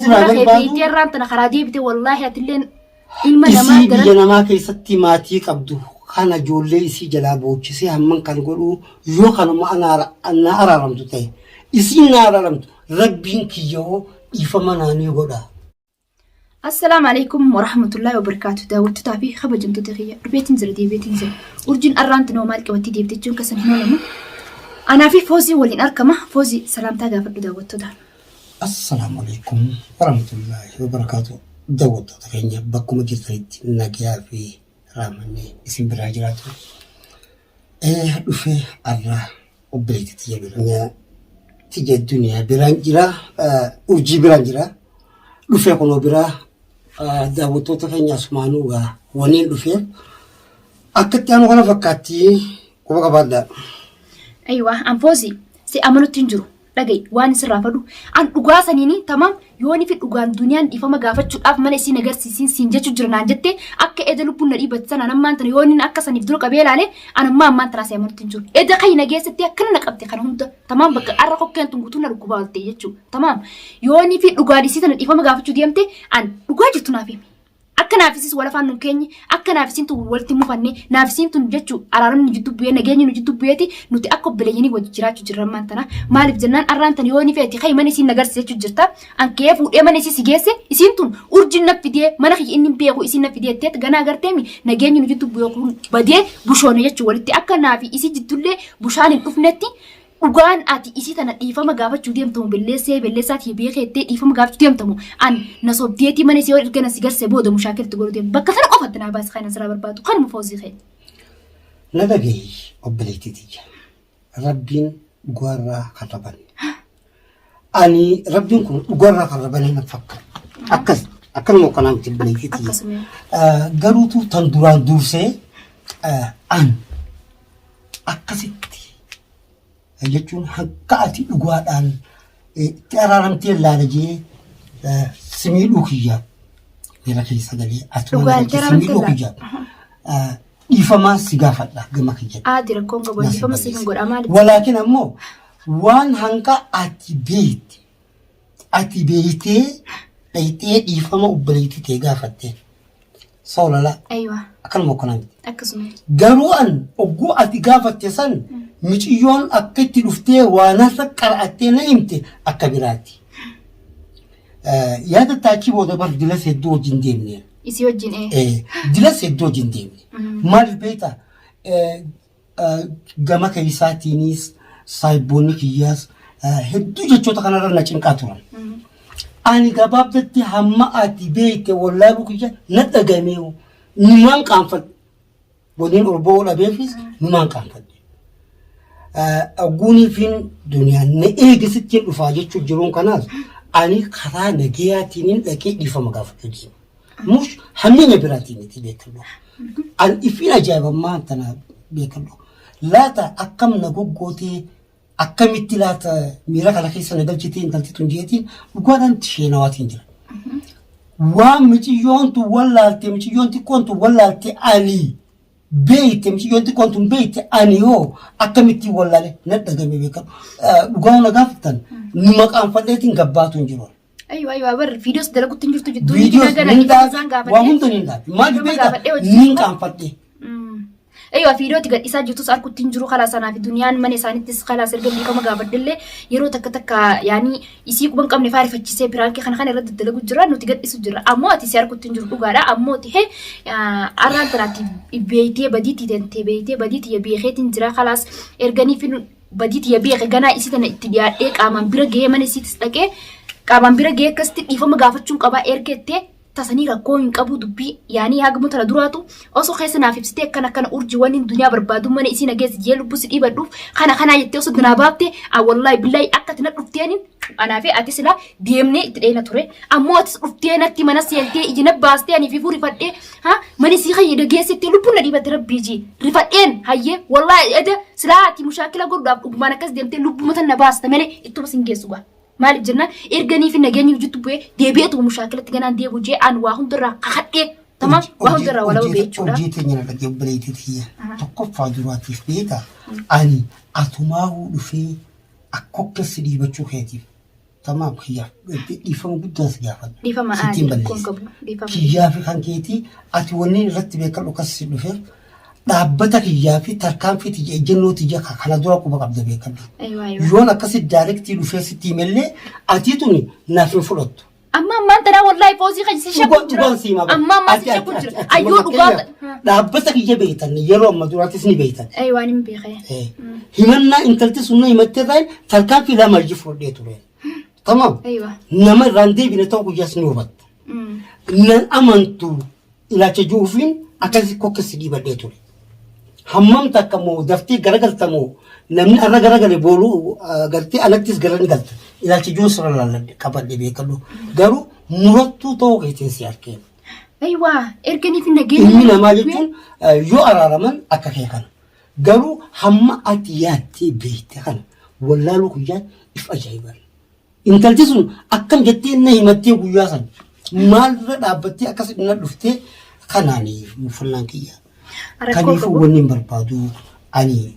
Sirraa Gurra kee barbaadu beeytee irraan tana karaa deebite wallaahi atilleen ilma namaa isii biyya daran namaa keessatti maatii qabdu kana ijoollee isii jalaa boochisee hamman kan godhu yoo kanuma na araaramtu ta'e isiin na araaramtu rabbiin kiyya hoo dhiifama naa ni godha. Assalaamu alaikum warahmatullahi wabarakaatu daawwattootaa fi kabajamtoota kiyya dhufeetiin jira deebi'eetiin jira urjiin arraan tinoo maal qabattee deebite jechuun keessan hin oolamu anaa fi foozii waliin argama foozii salaamtaa gaafadhu daawwattoota. Assalaamu alaikum warahmatullahi wabarakaatu. Daawwattoota keenya bakkuma jirtanitti nagayaa fi rahmanni isin biraa jiraatu. Dhufee arraa obboleettii tiyya bira tiyya duniyaa biraan jira urjii biraan jira dhufee kunoo biraa daawwattoota keenya asumaanuu gaa waniin dhufee akka itti aanu kana fakkaatti quba qabaadhaa. Ayiwa an foozii si amanutti hin jiru Dhaga'i waan sirraa fadhu an dhugaa saniini tamaam yooni fi dhugaan duniyaan dhiifama gaafachuudhaaf mana isii nagarsiisiin siin jechu jira naan jette akka eda lubbuun na dhiibatti sana an ammaan tana yoonin akka saniif dura qabee ilaale an ammaa ammaan tanaa si amanutti hin jiru eda kayi na geessatti akkana na qabde kana hunda tamaam bakka arra kokkeen tun guutuu na dhukkubaa olte jechuu tamaam yooni fi dhugaan isii tana dhiifama gaafachuu deemte an dhugaa jirtu naaf himi. Akka naaf isiis wal afaan nun keenye, akka naaf isiin tun walitti hin mufanne, naaf isiin tun jechuu araaramni nu jidduu bu'ee nageenyi nu jidduu bu'eeti nuti akka obboleeyyanii wajji jiraachuu jirra ammaan tana. Maaliif jennaan arraan tana yoo ni feeti ka'i mana isiin nagarsi jechuu jirta. An ka'ee fuudhee mana isii si geesse isiin tun urjiin na fidee mana kiyya inni hin beeku isiin na fidee jetteet ganaa agarteemi nageenyi nu jidduu bu'e kun badee bushoone jechuu walitti akka naafi isii jiddullee bushaan hin dhufnetti Dhugaan ati isii tana dhiifama gaafachuu deemtamu belleessee belleessaa tiyya beekeettee dhiifama gaafachuu deemtamu an na sobdeetii mana isii yoo erga na si garse booda mushaakilti godhu deemu bakka tana qofatti naa baasi kan asirraa barbaadu kanuma foozii kee. Na dhagahi obboleettii tiyya. Rabbiin dhugaarraa kan rabanne. Ani rabbiin kun dhugaarraa kan rabanee na fakkaata. Akkas akkanuma akkanaa miti obboleettii tiyya. Akkasuma. Garuutu tan duraan dursee an akkasitti jechuun hanga ati dhugaadhaan itti araaramtee laala jee si miidhuu kiyya miira keessa galee atuma Dhugaa itti si araaramtee miidhuu laala. kiyya dhiifamaa si gaafadha gama kiyya. Aadi rakkoon qabu dhiifama siif hin godha maaliif? Walaakin ammoo waan hanga ati beekte ati beektee dhayxee dhiifama obboleettii tee gaafatte Soolala Aywa. akkanuma akkanaa miti. Akkasuma. Garuu an ogguu ati gaafatte san miciyyoon akka itti dhuftee waa narra qara'attee na himte akka biraatti. Yaada taachii booda bar dilas hedduu wajjin deemne. Isii wajjin ee. Dilas hedduu wajjin deemne. Maaliif beektaa? Gama keessaatiinis saayibboonni kiyyaas hedduu jechoota kanarra na cinqaa turan. Ani gabaabdatti hamma ati beekte wallaaluu kiyya na dhagameewu numaan qaanfadhe. Waliin ol ba'uu dhabeefis numaan qaanfadhe. Ogguuniifiin duniyaan na eegisittiin dhufaa jechuun jiruun kanaas ani karaa nagayaatiin dhaqee dhiifama gaafachuu deema. Mush hammeenya biraatii miti beekadhu. An ifiin ajaa'ibammaa tana beekadhu. Laata akkam na goggootee akkamitti laata miira kana keessa na galchitee intalti tun jeetiin dhugaadhaan itti sheenawaatiin jira. Waan miciyyoon tun wallaalte miciyyoon xiqqoon tun wallaalte ani beeyte miciyyoon xiqqoon tun beeyte ani hoo akkamittiin wallaale na dhagame beekadhu. Dhugaa na gaafattan nu maqaanfadheetiin gabbaatu hin jiru. Aywa aywa bar viidiyoos dalagutti hin jirtu jidduu Viidiyoos gana nin isaan dhaabe gaafadhee. waa hunda nin dhaabe. Maaliif Nama beektaa? gaafadhee hojii Nin jira. qaanfadhe. Aywa viidiyooti gadhiisaa jirtus argutti hin jiru kalaas anaa fi duniyaan mana isaanittis kalaas erga dhiifama gaafadhellee yeroo takka takka yaanii isii quban qabne faarifachisee piraankii kana kana irratti dalagu jira nuti gadhisu jira ammoo ati si argutti hin jiru dhugaadha ammoo ati hee arraan tanaatti beeytee badiitii tantee beeytee badiitii beekeetiin jira kalaas erganii fi badii tiyya beeke ganaa isii tana itti dhiyaadhee qaamaan bira gahee mana isiitis dhaqee qaamaan bira gahee akkasitti dhiifama gaafachuun qabaa erga jettee tasanii rakkoo hin qabu dubbii yaanii hagamu tana duraatu osoo keessa naaf ibsitee akkana akkana urjii waan hin duniyaa barbaadu mana isii nageessi jee lubbuu si dhiibadhuuf kana kanaa jettee osoo dinaa baafte a wallaahi billaahi akka ati na dhufteeniin anaa fi ati silaa deemnee itti dheena ture ammoo atis dhuftee natti mana seentee iji na baastee ani fi furifadhee Ha mani sii kayya dhageessitti lubbuun na dhiibatte rabbii jii rifadheen hayyee wallaahi eda silaa ati mushaakila godhuudhaaf dhugumaan akkas deemtee lubbuma tan na baasta malee ittuma sin geessu gaa. Maaliif jennaan erganii fi nageenyi hojiitti bu'ee deebi'eetuma mushaakilatti ganaan deebi'u jee an waa hundarraa kakadhee tamaam waa hundarraa walaba ba'e jechuudha. Hojii teenya na dhagee obboleettii tiyya tokkoffaa duraatiif beeka ani atumaahuu dhufee akka si dhiibachuu keetiif. Tamaam kiyyaaf dhiifama guddaa si gaafadha. Dhiifama Sittiin aadi rakkoon balleessa. qabu. Dhiifama. Kiyyaa fi kan keetii ati wanni irratti beekadhu akkas si dhufeef dhaabbata kiyyaa fi tarkaanfii tiyya ejjennoo tiyya kana dura quba qabda beekadhu. Aywa aywa. Yoon akkasi daayirektii dhufee sitti himellee ati tuni naaf hin fudhattu. Amma ammaan tanaa wallaahi foozii kan si shakku jira. Dhugaan siima bara. Amma ammaa si Ati- shakku ati- jira. ati- Ayyoo amma dhugaa. fakkeenyaaf Dhaabbata kiyya beektan yeroo amma duraatis ni beektan. Aywa ni beekee. Himannaa intalti sunna himattee irraa tarkaanfii lama hojii fudhadhee ture. Tamam. Aywa. Nama irraan deebine ta'uu guyyaas ni hubatta. Nan amantu ilaalcha jiruufiin akkasii kokkessi dhiibadhee ture. Hammam takka moo daftee garagalta moo namni arra garagale booluu gartee alattis gara ni galta. Ilaalcha jiruun sirra laalladhe qabadhe beekadhu. Garuu murattuu ta'uu keetiin si arkeen. Aywa erganii fi nageenya. Ilmi namaa jechuun yoo araaraman akka kee kana. Garuu hamma ati yaaddee beekte kana wallaaluu guyyaan if ajaa'iban. Intalti sun akkam jettee na himattee guyyaa san maalirra dhaabbattee akkas na dhuftee kanaan mufannaan kiyya. Rakkoo Kaniifuu qabu. wanni hin barbaadu ani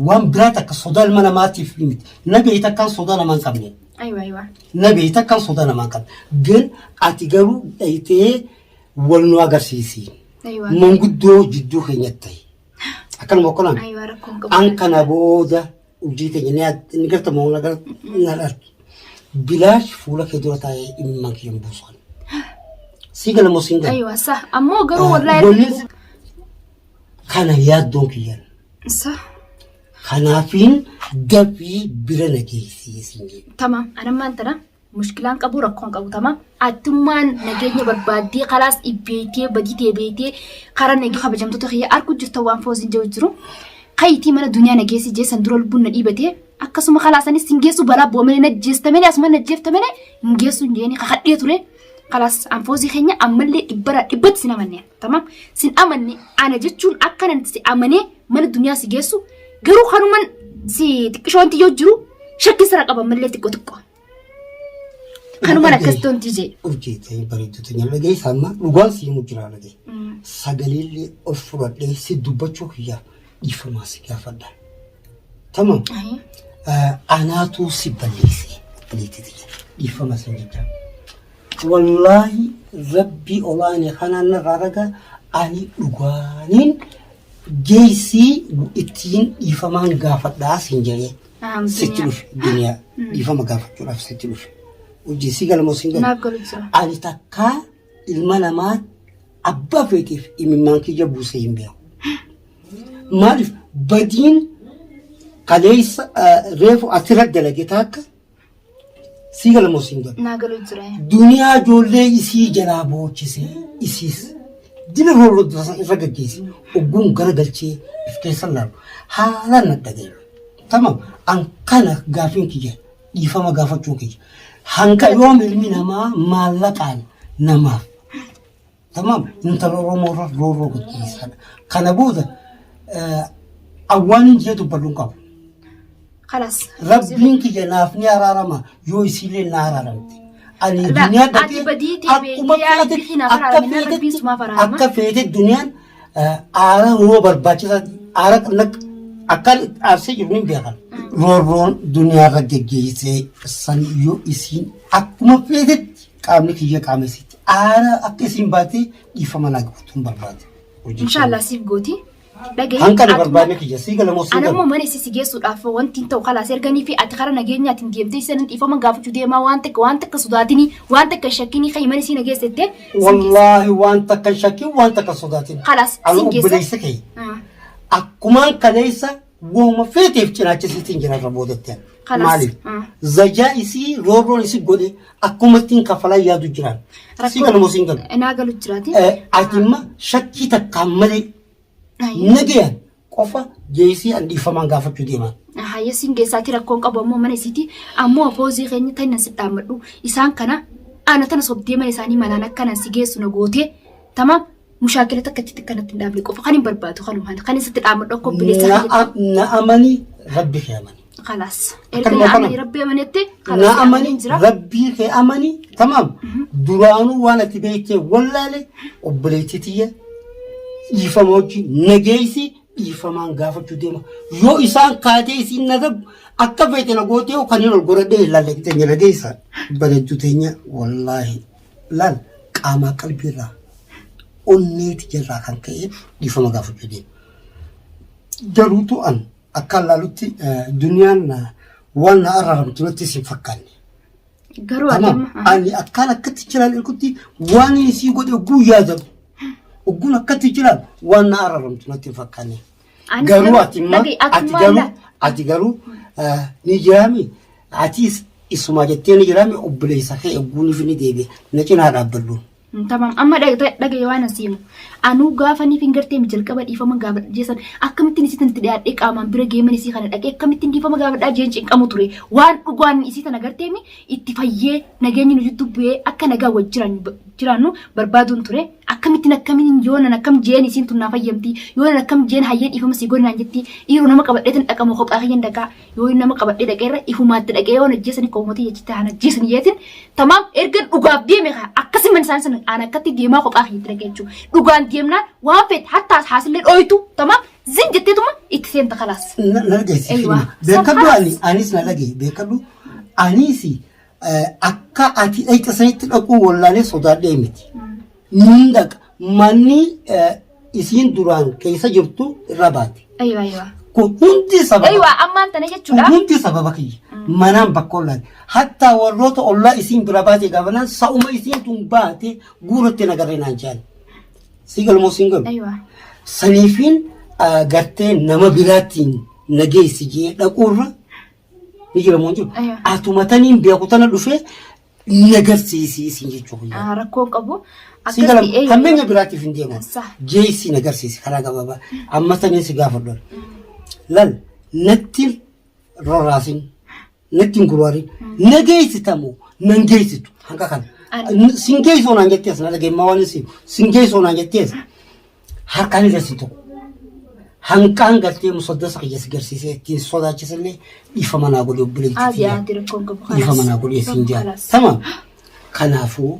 waan biraa takka sodaa ilma namaatiif miti. Na beekta akkaan sodaa namaa hin qabne. Aywa aywa. Na beekta akkaan sodaa namaa hin qabne. Gan ati garuu dhayitee wal nu agarsiisi. Aywa. Manguddoo jidduu keenyatti ta'e. Akkanuma akkanaan. Aywa rakkoon qabu. An kana booda hojii teenya ni garta moo na dhartu. Bilaash fuula kee dura taa'ee dhimma kee hin buusan. Sii gala moo siin gala? Aywa sa ammoo garuu wallaahi. Wanni kana yaaddoon kiyyan. Sa Kanaafiin dafii bira na geessii siin jedhe. tamam anammaan tana mushkilaan qabu rakkoon qabu tamam atummaan nageenya barbaaddee kalaas dhibbeetee badii tee beetee karaa nagee kabajamtoota kiyya arku jirta waan fooziin jiru jiru kayitii mana duniyaa nageessi jee san dura lubbuun na dhiibatee akkasuma kalaas anis hin geessu balaa bu'amee na jeestamee asuma na jeeftamee hin geessu hin jeeni kakadhee ture kalaas an foozii keenya ammallee dhibbaraa dhibbatti sin amanne tamam sin amanne ana jechuun akkanan si amanee mana duniyaa si geessu garuu kanuman si xiqqishoonti yoo jiru shakki sira qaba ammallee xiqqoo xiqqoo. Kanuman akkas toonti jee. Urjii bareedduu teenya dhageessa amma dhugaan si himu jira dhagee. Sagaleellee ol fudhadhee si dubbachuu kiyyaaf dhiifamaa si gaafadha. Tamam. Anaatu si balleesse obboleettii tiyya dhiifama sin jecha. Wallaahi rabbii olaane kanaan narraa raga ani dhugaaniin geessii ittiin dhiifamaan gaafadhaa sin jedhee sitti dhufe duniyaa dhiifama gaafachuudhaaf sitti dhufe. Hojii si galmoo sin galu. Naaf galu jira. Ani takkaa ilma namaa abbaa feeteef imimmaan kiyya buusee hin beeku. Maaliif badiin kaleessa reefu asirra dalage taakka sii gala moo siin galu. Naa galu jira. Duniyaa ijoollee isii jalaa boochisee isiis dila roorroo irra gaggeesse ogguun gara galchee if keessa laalu haalaan na dhaga'e. Tamam an kana gaafiin kiyya dhiifama gaafachuu kiyya hanga yoom ilmi namaa maallaqaan namaaf Tamaam intala Oromoo irra roorroo gaggeessaadha. Kana booda awwaan jee dubbadhu hin qabu. Kalas. Rabbiin kiyya naaf ni araarama yoo isiillee na araaramte. Ani La, duniyaa ati dhaqee badii tee akkuma beektee yaa feete Rabbii naaf akka araarame, na Rabbiin feetetti sumaaf araarama. akka feete duniyaan aara yoo barbaachisaa aara akkaan aarsee jiru ni beekan. Roorroon duniyaa irra geggeessee san yoo isiin akkuma feetetti qaamni kiyya qaama isiitti aara akka isiin baatee dhiifama naa gootuun barbaade. Hojii Inshaallah siif gooti. Dhagahi. Hanqana atuma- barbaadne kiyya sii gala moo sii Anammoo gala. mana isii si geessuudhaaf wanti hin ta'u kalaas erganii fi ati kara nageenyaatiin deemtee isa nan dhiifama gaafachuu deemaa waan takka waan takka sodaatinii waan takka hin shakkinii kan mana isii na geessette sin geessa. Wallaahi waan takka hin shakkin waan takka hin sodaatin. Kalaas Ani sin geessa. obboleessa kee akkumaan kaleessa Woma feeteef cinaacha isiitiin jira irra boodatti ani. Kalas. Maaliif? Mm. Zajaa isii roorroon isii godhe akkuma ittiin kafalaa yaadu jiraan. Sii galu moo siin galu? Naa galu jiraati. Ati imma shakkii takkaan malee nagayaan qofa geessii an dhiifamaan gaafachuu deemaan. Hayya siin geessaati rakkoon qabu ammoo mana isiiti ammoo foozii keenya tan si dhaammadhu isaan kana ana tana sobdee mana isaanii manaan akkanan si geessu na gootee tamaam Mushaakila takka achitti kanatti hin dhaabne qofa kan hin barbaadu kanuma kan isatti dhaamadhu akka obboleessa Na kiyyaatti. na amani rabbi kee amani. Kalaas. Erga Akkanuma na kana. amani rabbi amanetti Na kalaas amani amaneen jira. rabbii kee amani tamaam duraanuu waan ati beektee wallaale obboleettii tiyya dhiifama wajjin nageessi Dhiifamaan gaafachuu deema. Yoo isaan kaatee isiin na akka feete na gootee kan hin ol godhadhee hin laalle teenya dhageessa. Bareedduu teenya wallaahi laal qaamaa qalbiirraa onneeti jirraa kan ka'e dhiifama gaafachuu deema. Garuutu an akka laalutti duniyaan waan na araaramtu natti hin fakkaanne. Garuu ati Tamam. amma. Ani akkaan akkatti jiraan ergutti waan inni sii godhe oguu yaadatu. Ogguun akkatti jiraan waan na araaramtu natti hin fakkaanne. Anis Garuu ati immoo dhaga'i, ati atummaa garuu laa- ati garuu ni jiraami atis isuma jettee ni jiraami obboleessa kee ogguuniif ni deebi'e na cinaa dhaabbadhu. Tamam amma dhagaye waan asiimu. Anuu gaafa ni fingartee jalqaba dhiifama gaafadha jeessan akkamittiin isii itti dhiyaadhee qaamaan bira geeman isii kana dhaqee akkamittiin dhiifama gaafadhaa jeen cinqamu ture. Waan dhugaan isii tana garteemi itti fayyee nageenyi nu jidduu bu'ee akka nagaa wajjin jiraannu barbaaduun ture. Akkamittiin akkamiin yoonan akkam jeen isiin tun naa fayyamti yoonan akkam jeen hayyee dhiifama sii godhinaan jetti dhiiroo nama qabadhee tan dhaqamu kophaa kiyyan dhaqaa yoo nama qabadhee dhaqeerra ifumaatti dhaqee yoon ajjeesani koomotii jechitti haan ajjeesani jeetin tamaam erga dhugaaf deeme akkasuma isaan sana aan akkatti deemaa kophaa kiyyatti dhaqee jechuudha dhugaan deemnaan waan feete hattaa haasillee dhooytu tamaam zin jetteetuma itti seenta kalaas. Na dhageessi. Eeywa. Beekadhu San ani anis na dhagaye beekadhu anis akka ati dhaqxe sanitti dhaquu wallaalee sodaadhee miti. Niin dhaqa manni isiin duraan keessa jirtu irra baate. Aywa aywa. Kun hundi sababa. Aywa ammaan tana Kun jechuudha. hundi sababa kiyya. Manaan bakka ollaan. Hattaa warroota ollaa isiin bira baate gaafanaan sa'uma isiin tun baate guuratti nagarree naan jaan. Si galmoo siin galu. Aywa. Saniifiin gartee nama biraattiin nageessi jee dhaquurra ni jira moo hin jiru. Aywa. Atuma taniin beeku tana dhufee nagarsiisii siin jechuudha. Rakkoo qabu. Si galam hammeenya biraatiif hin deemu. Sa. Jeessi nagarsiisi karaa gabaabaa. Amma taniin si gaafadhu. Lal natti roraasin natti hin guraarin na geessitamoo nan geessitu hanga kana. Sin geessoo naan jettees na dhageemmaa waan isin sin geessoo naan jettees harkaan irra sin tokko. Hanqaan galtee musaddasa kiyya si garsiisee ittiin sodaachisallee dhiifama naa godhe obboleettii Adi tiyya. adi rakkoon qabu Dhiifama naa godhe siin jaa. Tamam. Kanaafuu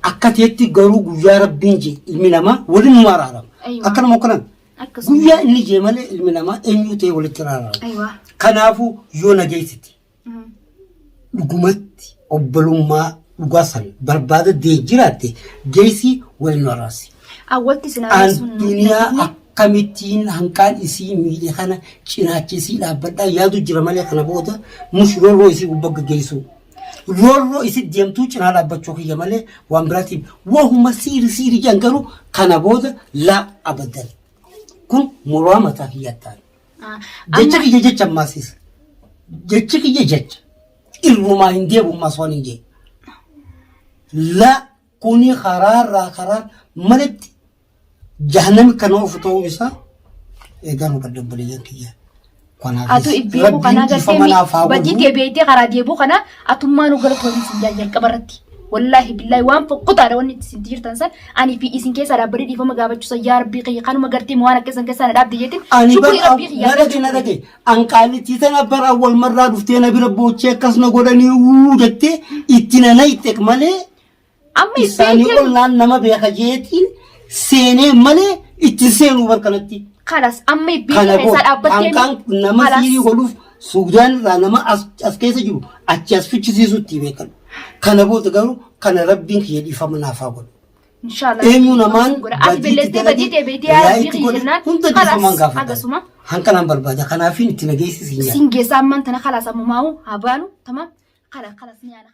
akka ta'etti garuu guyyaa rabbiin jee ilmi namaa waliin nu araarama. Aywa. Akka nama akkanaan Akkasuma. guyyaa inni jee malee ilmi namaa eenyu ta'e walitti araarama. Aywa. Kanaafuu yoo nageessiti dhugumatti obbolummaa dhugaa san barbaada dee jiraatte geessi waliin nu araarsi. Awwalti isin An araarsuun duniyaa akkamittiin hanqaan isii miidhe kana cinaacha isii dhaabbadhaa yaadu jira malee kana booda mush roorroo isii gubbaa gaggeessu. Roorroo isii deemtuu cinaa dhaabbachuu kiyya malee waan biraatiin wahuma siiri siiri jedhan garuu kana booda laa abadan. Kun muraa mataa kiyyaa ta'an. Jecha kiyya jecha ammaasiis. Jechi kiyya jecha. Irrumaa hin deebi'u ammaas waan hin jee. Laa kuni karaarraa karaa malatti jahannami kan ofu ta'uu isaa eegaan hubadhe obboleeyyan kiyya. Atu ibbeeku kana agartee badii tee beektee karaa deebuu kana atummaa nu galatoomii sin jaa jalqaba irratti. Wallaahi billaahi waan fokkotaadha wanni itti isin jirtan san ani fi isin keessaa dhaabbadee dhiifama gaafachuu san yaa rabbii kiyya kanuma gartee waan akka isin keessaa na dhaabde jeetiin Ani shukrii bar rabbii kiyya na dhage na dhage anqaalittii tana bar awwal marraa dhuftee na bira boochee akkas na godhanii wuu jettee itti na nayxe malee Amma isaanii ibbeeteen ol naan nama beeka jeetiin seenee malee ittiin seenuu barkanatti. kalas amma ibbeeteen Kana keessaa booda dhaabbattee hanqaan nama siirii godhuuf Suudaan irraa nama as keessa jiru achi as fichisiisutti beekan. Kana booda garuu kana rabbiin kiyya dhiifama naaf haa godhu. Inshallah. Eenyu namaan Ati belleessee badii tee beektee yaa rabbii itti kiyya godhe jennaan hunda dhiifamaan kalas gaafata. akkasuma Hanqanaan barbaada. Kanaafiin itti nageessisi hin siin geessaa ammaan tana kalas ammumaa'u haa baanu tamam kalas kalas ni yaana.